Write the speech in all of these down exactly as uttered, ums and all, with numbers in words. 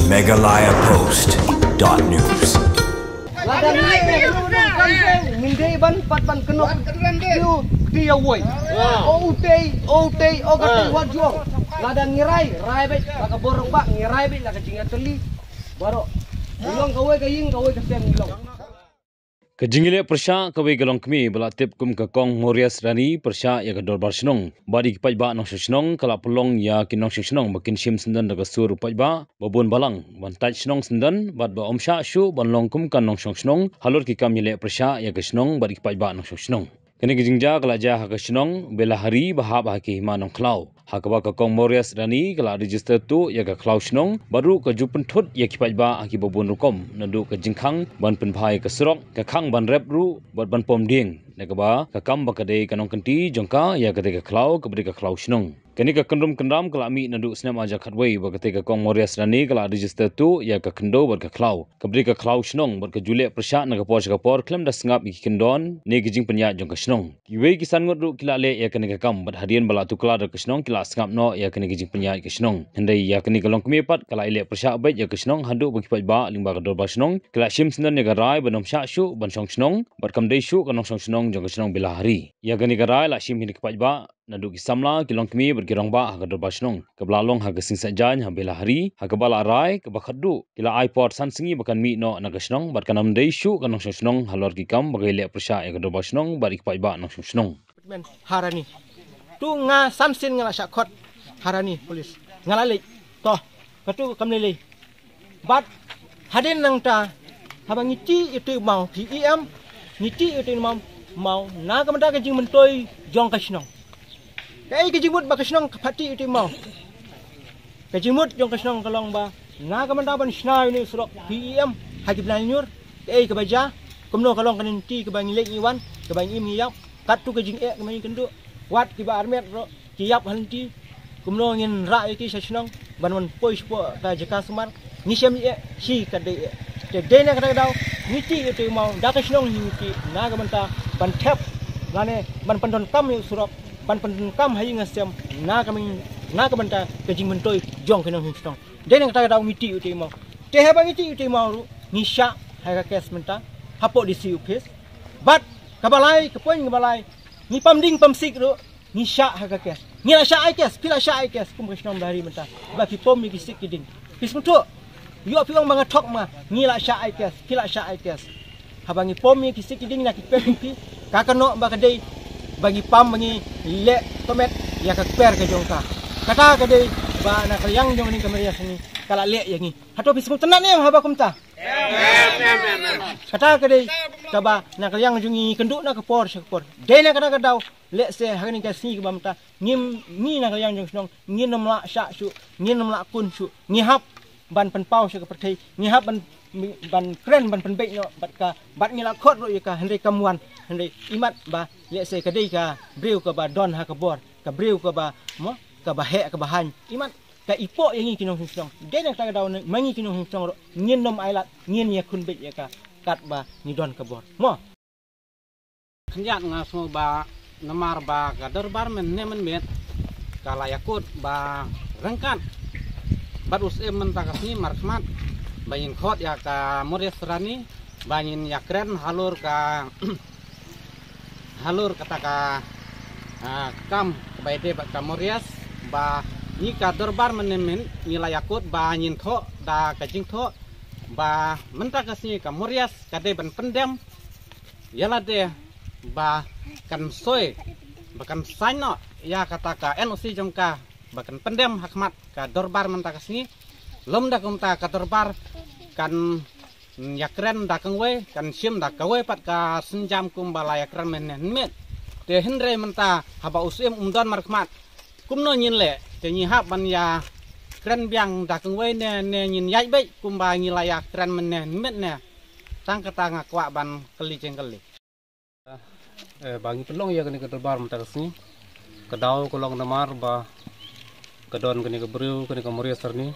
Meghalaya Post dot news. Lada ngi ngi dei ban pat ban kynnoh. Ti ti ya woi. O utei o utei o ka tei wat juang. Lada ngi rai rai beit la ka bor ba ngi rai beit la ka jingïatylli. Baroh. Ngi long kawei ka ïing kawei ka sem ngi long. Ka jingïaleh pyrshah kawei ka longkmie ba la tip kum ka Kong Morias Rani pyrshah ïa ka dorbar shnong bad ïa ki paidbah nongshong shnong ka la pynlong ïa ki nongshong shnong ba kin shim syndon da ka sur u paidbah ba bun balang ban tait shnong syndon bad ba ym shah shuh ban long kum ka nongshong shnong halor ki kam ïaleh pyrshah ïa ka shnong bad ïa ki paidbah nongshong shnong. Kane ka jingjia ka la jia ha ka shnong Belahari ba hap ha ki hima Nongkhlaw. Ha kaba ka Kong Morias Rani ka la register tuh ïa ka khlaw shnong bad ruh ka ju pynthut ïa ki paidbah ha ki ba bun rukom naduh ka jingkhang ban pynbha ïa ka surok, ka khang ban rep ruh bad ban pom dieng. Na kaba ka kam ba ka dei ka nongkynti jong ka ïa ka dei ka khlaw kaba dei ka khlaw shnong. Kane ka kynrum kynram ka la mih naduh snem ar hajar khatwei ba ka dei ka Kong Morias Rani ka la register tuh ïa ka khyndew bad ka khlaw kaba dei ka khlaw shnong bad ka ju leh pyrshah na ka por sha ka por khlem da sngap ïa ki kyndon ne ki jingpynïaid jong ka shnong. Kiwei ki san ngut ruh ki la leh ïa kane ka kam bad hadien ba la tuklar da ka shnong ki la sngap noh ïa kane ka jingpynïaid ka shnong. Hynrei ïa kane ka longkmie pat ka la ïaleh pyrshah beit ïa ka shnong haduh ba ki paidbah lyngba ka dorbar shnong ki la shim syndon ïa ka rai ban ym shah shuh ban shong shnong bad kam dei shuh ka nongshong shnong jong ka shnong Belahari. Ïa kane ka rai la shim hi na ki paidbah naduh ki samla ki longkmie bad ki rangbah ha ka dorbar shnong kaba la long ha ka Sing Saitjaiñ ha Belahari ha kaba la rai kaba khadduh ki la ai por san sngi ba kan mih noh na ka shnong bad kan ym dei shuh ka nongshong shnong halor ki kam ba ka ïaleh pyrshah ïa ka dorbar shnong bad ïa ki paidbah nongshong shnong. Department ha Rani. Tu nga san sien nga la shah khot ha Rani police. Nga la leit. To, katu kam lei lei. Bad hadien nangta haba ngi tih ïa u tei u maw P E M, ngi tih ïa u tei u maw, maw na ka bynta ka jingmyntoi jong ka shnong. Kaei ka jingmut ba ka shnong ka pynthut ïa u tei u maw? Ka jingmut jong ka shnong ka long ba na ka bynta ban shna ïa une u surok P E M ha ki bnai ñiur. Kaei kaba jia? Kumno ka long kane ka lynti kaba ngi leit ngi wan, kaba ngi im ngi ïap? Katto ka jingeh kaba ngi kynduh. Wat kiba armet ruh ki ïap ha lynti. Kumno ngin rah ïa ki sha shnong ban wan poi shapoh ka jaka sumar? Ngi shem ïa shi ka dei ïa. Te dei na kata ka daw ngi tih ïa u tei u maw da ka shnong hi ngi tih na ka bynta ban thep lane ban pyndonkam ïa u surok, ban pyndonkam ha ïing ha sem na ka myn-, na ka bynta ka jingmyntoi jong ka nongshong shnong. Dei na kata ka daw ngi tih ïa u tei u maw. Te haba ngi tih ïa u tei u maw ruh ngi shah ha ka kes mynta hapoh D C office. Bad kaba lai, ka point kaba lai, ngi pam ding pam sik ruh ngi shah ha ka kes. Ngi la shah ai kes, phi la shah ai kes kum ka shnong Belahari mynta ba phi pom ïa ki sik ki ding. Phi sngewthuh? Ïoh phi ong ba nga thok ma, ngi la shah ai kes, phi la shah ai kes. Haba ngi pom ïa ki sik ki ding na ki kper jong phi, ka kynnoh ba ka dei ba ngi pam ba ngi leh tohmet ïa ka kper ka jong ka. Kata ka dei ba na ka liang jong kane ka Morias Rani ka la leh ïa ngi. Hato phi sngewtynnat ne em haba kumta? Kata ka dei kaba na ka liang jong ngi kynduh na ka por sha ka por. Dei na kata ka daw lehse ha kane ka sngi kaba mynta ngim, ngi na ka liang jong shnong ngin ym lah shah shuh, ngin ym lah kun shuh, ngi hap ban pynpaw sha ka pyrthei, ngi hap ban, ban kren ban pynbeit noh bad ka, bad ngi la khot ruh ïa ka, hynrei kam wan, hynrei imat ba lehse ka dei ka briew kaba don ha ka bor, ka briew kaba, mo, kaba heh kaba haiñ, imat ka ipoh ïa ngi ki nongshong shnong. Dei na kata ka daw ma ngi ki nongshong shnong ruh ngin ym ailad, ngin ïakhun beit ïa ka katba ngi don ka bor, mo. Khyndiat nga sngew ba namar ba ka dorbar mynne mynmiet ka la ïakut ba ryngkat bad u Syiem mynta ka sngi markhmat ba ngin khot ïa ka Morias Rani ba ngin ïakren halor ka halor kata ka, ah, kam kaba ïadei bad ka Morias ba ngi ka dorbar mynne mynmiet ngi la ïakut ba ngin thoh da ka jingthoh ba mynta ka sngi ka Morias ka dei ban pyndem ïa lade ba kan soi, ba kan sign noh ïa kata ka N O C jong ka ba kan pyndem ha khmat ka dorbar mynta ka sngi. Lymda kumta ka dorbar kan ïakren da kawei, kan shim da kawei pat ka sienjam kumba la ïakren mynne mynmiet. Te hynrei mynta haba u Syiem um don markhmat, kumno ngin leh? Te ngi hap ban ïakren biang da kawei ne, ne ngin ïaid beit kumba ngi la ïakren mynne mynmiet ne? Tang kata nga kwah ban kylli jingkylli. Eh, ba ngi pynlong ïa kane ka dorbar mynta ka sngi. Ka daw ka long namar ba ka don kane ka briew, kane ka Morias Rani,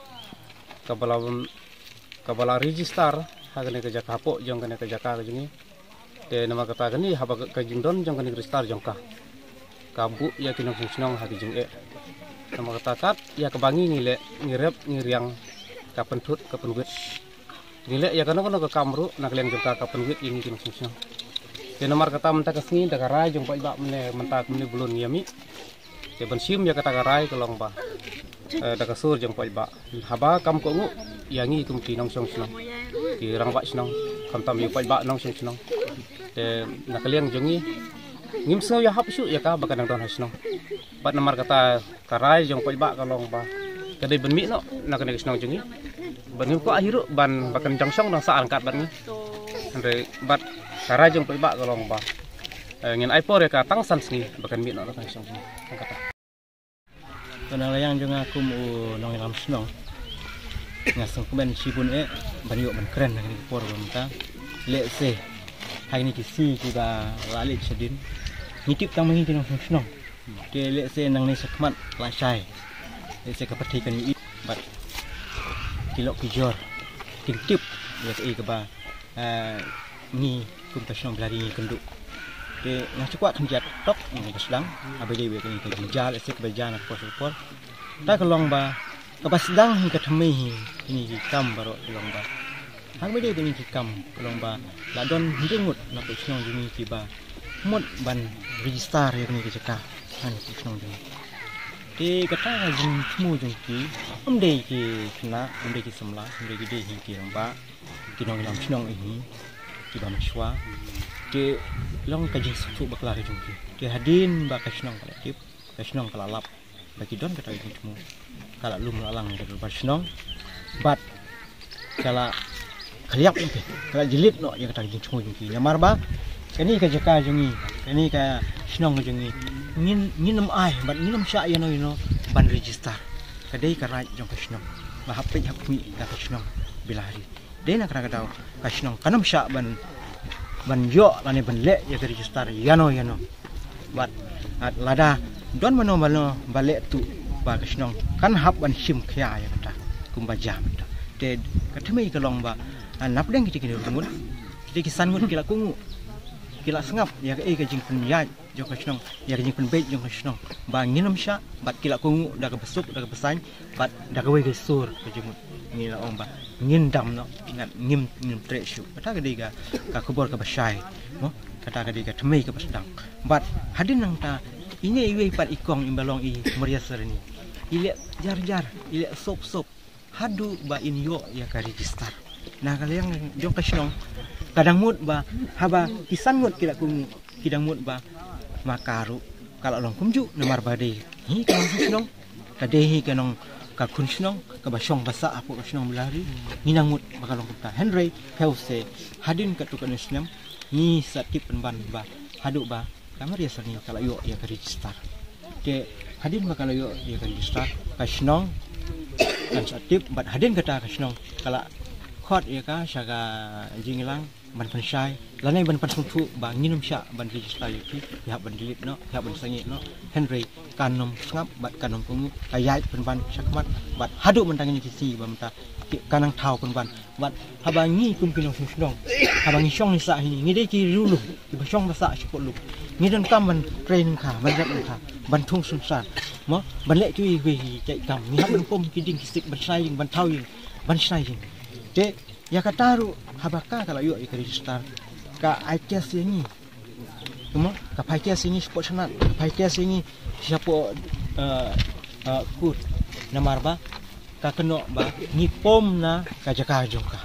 kaba la, kaba la register ha kane ka jaka hapoh jong kane ka jaka ka jong ngi. Te namar kata kane haba ka, ka jingdon jong kane ka register jong ka, ka buh ïa ki nongshong shnong ha ki jingeh. Namar kata kat ïa kaba ngi ngi leh, ngi rep ngi riang ka pynthut ka pynwit. Ngi leh ïa kano kano ka kam ruh na ka liang jong ka ka pynwit ïa ngi ki nongshong shnong. Te namar kata mynta ka sngi da ka rai jong paidbah mynne mynta kumne ba lun ïa mih. Te ban shim ïa kata ka rai ka long ba, eh, da ka sur jong paidbah haba kam kohnguh ïa ngi kum ki nongshong shnong, ki rangbah shnong, khamtam ïa paidbah nongshong shnong. Te na ka liang jong ngi ngim sngew ïahap shuh ïa ka ba ka dang don ha shnong. Bad namar kata ka rai jong paidbah ka long ba ka dei ban mih noh na kane ka shnong jong ngi. Bad ngim kwah hi ruh ban ba kan dang shong dang sah ryngkat bad ngi. Hynrei bad ka rai jong paidbah ka long ba, eh, ngin ai por ïa ka tang san sngi ba kan mih noh na kane ka shnong jong ngi. Tang kata. To na ka liang jong nga kum u nongïalam shnong, nga sngewkmen shibun eh ban ïoh ban kren ha kane ka por ba mynta. Lehse ha kine ki sngi kiba la leit shadien ngi tip tang ma ngi ki nongshong shnong. Te lehse nangne shakhmat lashai lehse ka pyrthei kan ïohi bad ki lok ki jor kin tip ïa kaei kaba, eh, ngi kum ka shnong Bilar ngi kynduh. Te nga shu kwah khyndiat tok ngi ba sdang haba ïadei bad kane ka jingjia lehse kaba jia na ka por sha ka por. Ta ka long ba kaba sdang hi ka thymmei hi kine ki kam baroh ka long ba haba ïadei bad kine ki kam ka long ba la don hynriew ngut na ka shnong jong ngi kiba mut ban register ïa kane ka jaka ha ka shnong jong ngi. Te kata ka jingthmu jong ki, ym dei ki khynnah, ym dei ki samla, ym dei ki, dei hi ki rangbah, ki nongïalam shnong hi kiba mynshuwa. Te long ka jingsngewthuh bakla ka jong ki. Te hadien ba ka shnong ka la tip, ka shnong ka la lap ba ki don kata ka jingthmu, ka la lum la lang ïa ka dorbar shnong bad ka la khlieh noh, ka la jlit noh ïa kata ka jingthmu jong ki. Namar ba kane ka jaka jong ngi, kane ka shnong ka jong ngi, ngin, ngin ym ai bad ngin ym shah ïano ïano ban register. Ka dei ka right jong ka shnong ba hap peit hap khmih da ka shnong Bilar. Dei na kata ka daw ka shnong kan ym shah ban, ban ïoh lane ban leh ïa ka register ïano ïano. Bad, ah, lada don mano mano ba leh tuh ba ka shnong kan hap ban shim khia ïa kata kumba jia mynta. Te ka thymmei ka long ba, ah, napdeng kita ki ngut, kita ki san ngut ki la kohnguh, ki la sngap ïa kaei ka jingpynïaid jong ka shnong, ïa ka jingpynbeit jong ka shnong ba ngin ym shah bad ki la kohnguh da kaba suk da kaba saiñ bad da kawei ka sur ka jingmut. Ngi la ong ba ngin dam noh, ngat ngim, ngim treh shuh. Kata ka dei ka, ka khubor kaba shai, mo? Kata ka dei ka thymmei kaba sdang. Bad hadien nangta ine iwei pat i kong i ba long i Maria Sereni, i leh jar jar, i leh sop sop haduh ba in ïoh ïa ka register. Na ka liang jong ka shnong ka dang mut ba haba ki san ngut ki la kohnguh, ki dang mut ba ma ka ruh ka la long kumjuh namar ba dei hi ka nongshong shnong, ka dei hi ka nong, ka khun shnong kaba shong ba sah hapoh ka shnong Bilar. Ngi nang mut ba ka long kumta. Hynrei phi u se hadien katto katne snem ngi sa tip pynban ba haduh ba ka Maria Sereni ka la ïoh ïa ka register. Te hadien ba ka la ïoh ïa ka register ka shnong kan sa tip bad hadien kata ka shnong ka la khot ïa ka sha ka jingïalang ban pynshai lane ban pynsngewthuh ba ngin ym shah ban register ïa ki, ïa ban delete noh, ïa ban sangeh noh. Hynrei kan ym sngap bad kan ym kohnguh, ka ïaid pynban shakhmat bad haduh mynta kine ki sngi ba mynta ka nang thaw pynban. Bad haba ngi kum ki nongshong shnong, haba ngi shong ngi sah hi ngi dei ki riewlum kiba shong ba sah shapoh lum. Ngi donkam ban trei nyngkha, ban rep nyngkha, ban thung synsar, mo, ban leh kiwei kiwei ki jait kam. Ngi hap ban pom ki dieng ki sik ban shna ïing, ban thaw ïing, ban shna ïing. Te ïa kata ruh haba ka, ka la ïoh ïa ka register ka ai test ïa ngi. Kumno? Ka phai test ïa ngi shapoh shanat, ka phai test ïa ngi shapoh, eh, eh, kut. Namar ba ka kynnoh ba ngi pom na ka jaka jong ka.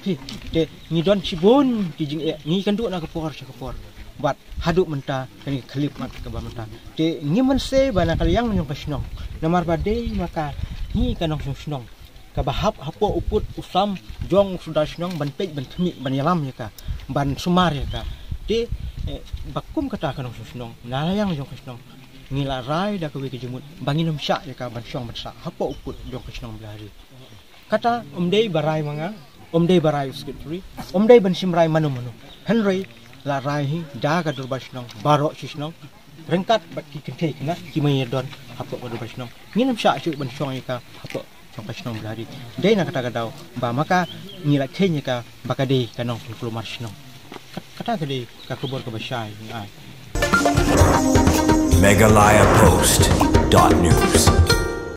Phi, te ngi don shibun ki jingeh, ngi kynduh na ka por sha ka por. Bad haduh mynta kane ka khyllipmat kaba mynta. Te ngi mynse ba na ka liang jong ka shnong, namar ba dei ma ka hi ka nongshong shnong kaba hap hapoh u pud u sam jong u sordar shnong ban peit ban khmih ban ïalam ïa ka, ban sumar ïa ka. Te, eh, ba kum kata ka nongshong shnong na la ïang jong ka shnong ngi la rai da kawei ka jingmut ba ngin ym shah ïa ka ban shong ban sah hapoh u pud jong ka shnong Bilar. Kata ym dei ba rai ma nga, ym dei ba rai u secretary, ym dei ban shim rai mano mano. Hynrei la rai hi da ka dorbar shnong baroh shi shnong ryngkat bad ki kynthei khynnah ki mei don hapoh ka dorbar shnong. Ngin ym shah shuh ban shong ïa ka hapoh jong ka shnong Bilar. Dei na kata ka daw ba ma ka ngi la kheiñ ïa ka ba ka dei ka nongpynkulmar shnong. Kat-, kata ka dei ka khubor kaba shai ngi ai. Meghalaya Post dot news.